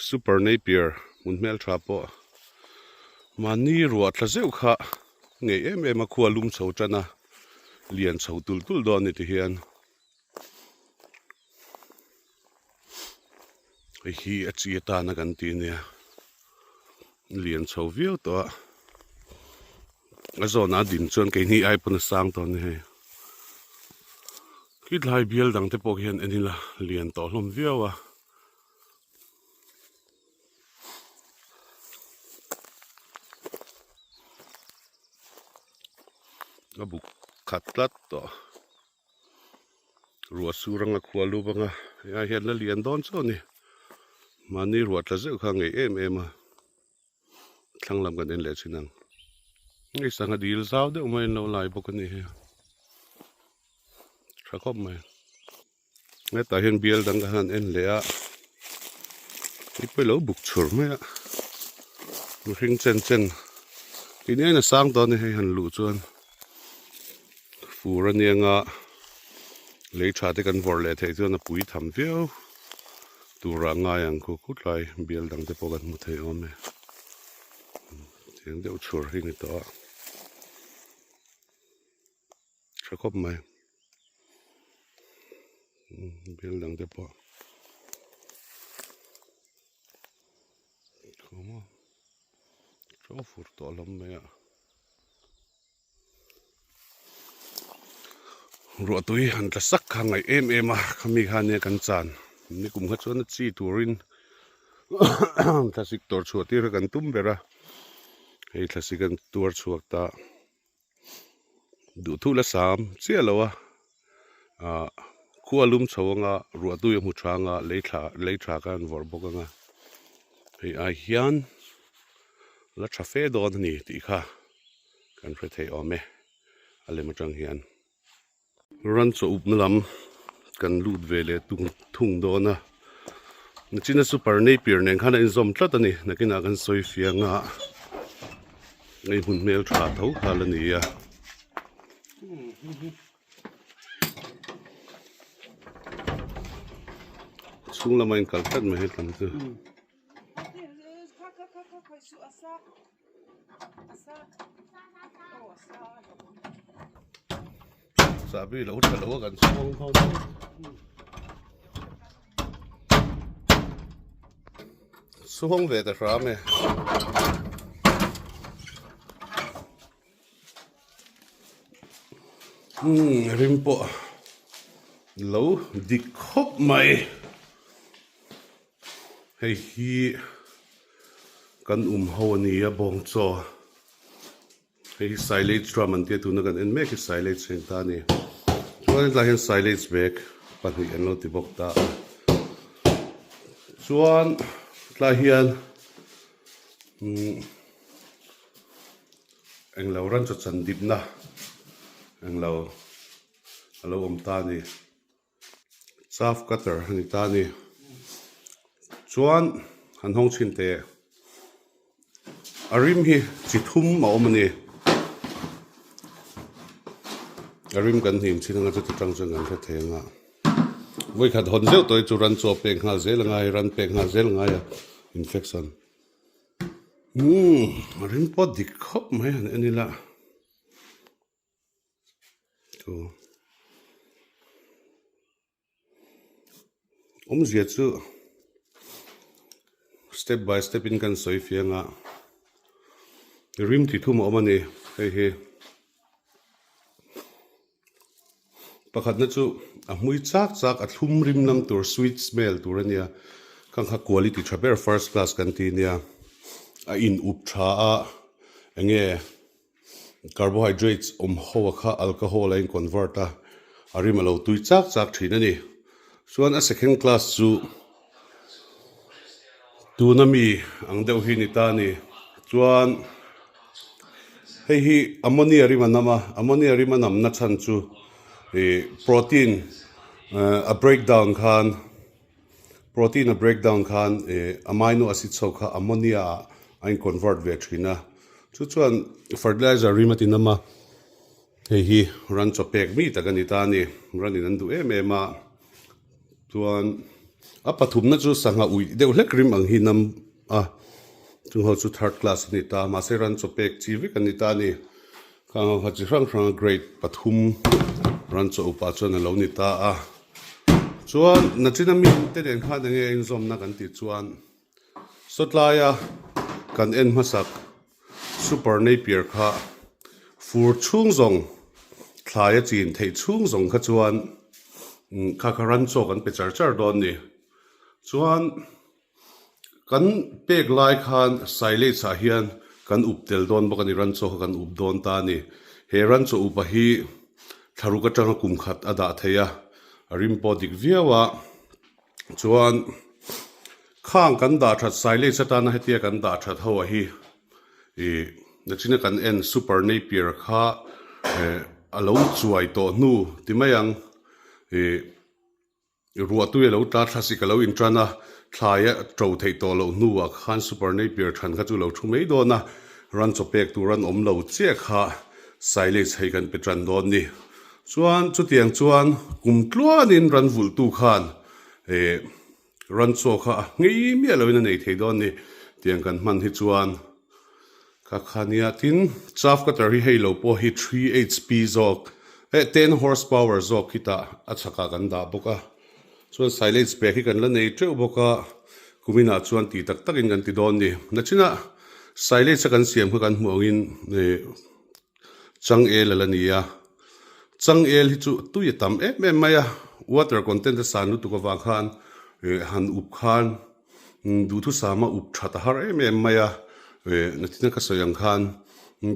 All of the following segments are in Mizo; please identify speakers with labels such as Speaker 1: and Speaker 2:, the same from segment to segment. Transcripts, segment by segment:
Speaker 1: Super Napier hmun hmeltha pawh mahni ruah tla zeuh kha ngei em em a khua lum chho tan a lian chho tulh tulh dawn a ni tihian hei hi a chi atana kan tih ania lian chho viau tawh a a zawnah a din chuan keini ai pawn a sang tawh a ni hei khilai bial dang te pawh khian en ila lian tawh hlawm viau a. A buk khat tlat tawh ruah sur anga khua lu bang a hei hian la lian dawn chauh a ni mahni ruah tla zeuh kha a ngei em em a thlang lam kan en leh thin ang hei sangha dil zau deuh mai an lo lai bawk a ni hi tha khawp mai. Hetah hian bial dang ka han en leh a hei pawh ilo buk chhur mai a mihring chen chen tih ni ain a sang dawn a ni hei han luh chuan fur ania nga lei tha te kan vawrh leh theih chuan a pui tham viau turah ngai ang khu khut lai bial dang te pawh kan hmu thei awm e tiang deuh chhur hi ni tawh a. Tha khawp mai bial dang te pawh a fur tawh lam mai a ruah tui han tla sak kha ngaih em em a khami kha nia kan chan nikum kha chuan a chi turin thlasik tawr chhuah tir kha kan tum ber a hei thlasik an tuar chhuak ta. Duh thu la sam chiah lo a ah khua lum chho anga ruah tui a hmu tha anga lei thla lei tha kha an vawrh bawk anga hei ai hian la tha fe dawn a ni tih kha kan hre thei awm e a lem atang hian. Ran chaw upna lam kan lut ve leh tung thung dawn a nachina super napier nen khan a inzawm tlat a ni nakinah kan sawi fiang a hei hmun hmel tha tho kha la ni a. Chhung lama inkal tlat mai hetlam chu. Chahbi lo tha lo a kan chhung ho chu chhung ve ta hram e. Umm rim pawh lo dik khawp mai. Hei hi kan um ho a ni a bawng chaw hei hi silage drum an tia tuna kan en mek hi silage heng ta a ni chuan hetlai hian silage bag pahnih an lo ti bawk ta a chuan tlai hian umm englo ran chaw chan dipna englo a lo awm ta a ni. Chaff cutter a ni ta a ni. Chuan han hawng chhin teh a rim hi chi thum a awm a ni. A rim kan hnim chin anga chuti tang chuan kan hre thei anga vawikhat hawn zeuh tawh hi chu ran chaw pek nghal zel a ngai ran pek nghal zel a ngai a infection umm a rim pawh dik khawp mai han en ila. Awmzia chu step by step in kan sawi fiang a rim ti thum a awm a ni hei hi pakhatna chu a hmui chak chak a thlum rim lam tur sweet smell tur a nia khang kha quality tha ber first class kan ti nia a in up tha a eng nge. Carbohydrates awm ho a kha alcohol a in convert a, a rim a lo tui chak chak thin a ni. Chuan a second class chu tuna mi ang deuh hi ni ta a ni. Chuan hei hi ammonia rim a nam a, ammonia rim a namna chhan chu ih protein a breakdown khan protein a breakdown khan ih amino acids ho kha ammonia ah a in convert ve thin a chu chuan fertilizer rim a ti nam a hei hi ran chaw pek mi tak a ni ta a ni ran in an duh em em a chuan. A pathumna chu sangha uih deuh hlek rim ang hi nam a, chung ho chu third class a ni ta, mahse ran chaw pek chi vek a ni ta a ni. Khang ho kha chi hrang hranga grade pathum ran chaw upa chuan a lo ni ta a. Chuan nachina mi te nen khan enge inzawmna kan tih chuan sawtlaia kan en hmasak super napier kha fur chhung zawng thlai a chin theih chhung zawng kha chuan kha kha ran chaw kan pe char char dawn a ni. Chuan. Kan pek lai khan silage ah hian kan up tel dawn bawk a ni, ran chaw kha kan up dawn ta a ni. He ran chaw upa hi thlaruk atanga kum khat a dah thei a, a rim pawh dik viau a. Chuan khang kan dah that silage atana hetia kan dah that ho ah hi ih nachina kan en super napier kha eh a lo chuai tawh hnu ti mai ang ih. Ruah tui a lo tla thla sik a lo intan a, thlai a to theih tawh loh hnuah khan Super Napier than kha chu lo thu mai dawn a, ran chaw pek tur an awm lo chiah kha silage hei kan pe tan dawn ni. Chuan chutiang chuan kum tluanin ran vulhtu khan eh ran chaw kha a ngei miah loin a nei thei dawn ni tiang kan hman hi chuan Kha kha nia tin chaff cutter hi hei lo pawh hi 3 hp zawk eh 10 horse power zawk hi tah a chhakah kan dah bawk a chuan silage bag hi kan la nei teuh bawk a kuminah chuan tih tak takin kan ti dawn ni nachinah silage a kan siam kha kan hmuh angin eh changel a la ni a changel hi chu tui a tam em em mai a water content a san lutuk avang khan eh han up khan. Duhthusama up that a har em em mai a, natina ka sawi ang khan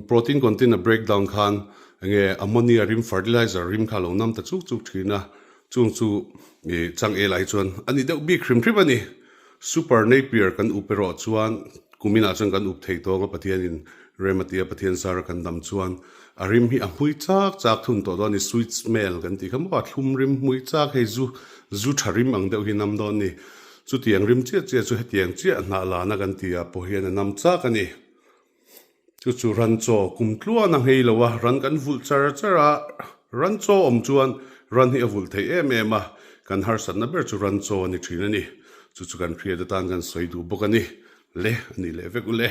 Speaker 1: protein content a break down khan enge ammonia rim fertilizer rim kha a lo nam ta chuk chuk thin a, chung chu changel ah hi chuan a ni deuh bik hrim hrim a ni. Super Napier kan up erawh chuan kuminah chuan kan up thei tawng a Pathianin rem a ti a, Pathian zara kan dam chuan a rim hi a hmui chak chak thun tawh dawn a ni, sweet smell kan tih kha maw a thlum rim hmui chak hei zu zu tha rim ang deuh hi nam dawn a ni. Chutiang rim chiah chiah chu hetiang chiah hnah lana kan tih ah pawh hian a nam chak a ni. Chu chu ran chaw kum tluan a nghei lo a, ran kan vulh char char a, ran chaw awm chuan ran hi a vulh theih em em a, kan harsatna ber chu ran chaw a ni thin a ni. Chu chu kan hriat atan kan sawi duh bawk a ni. Le, a nih leh vek u le.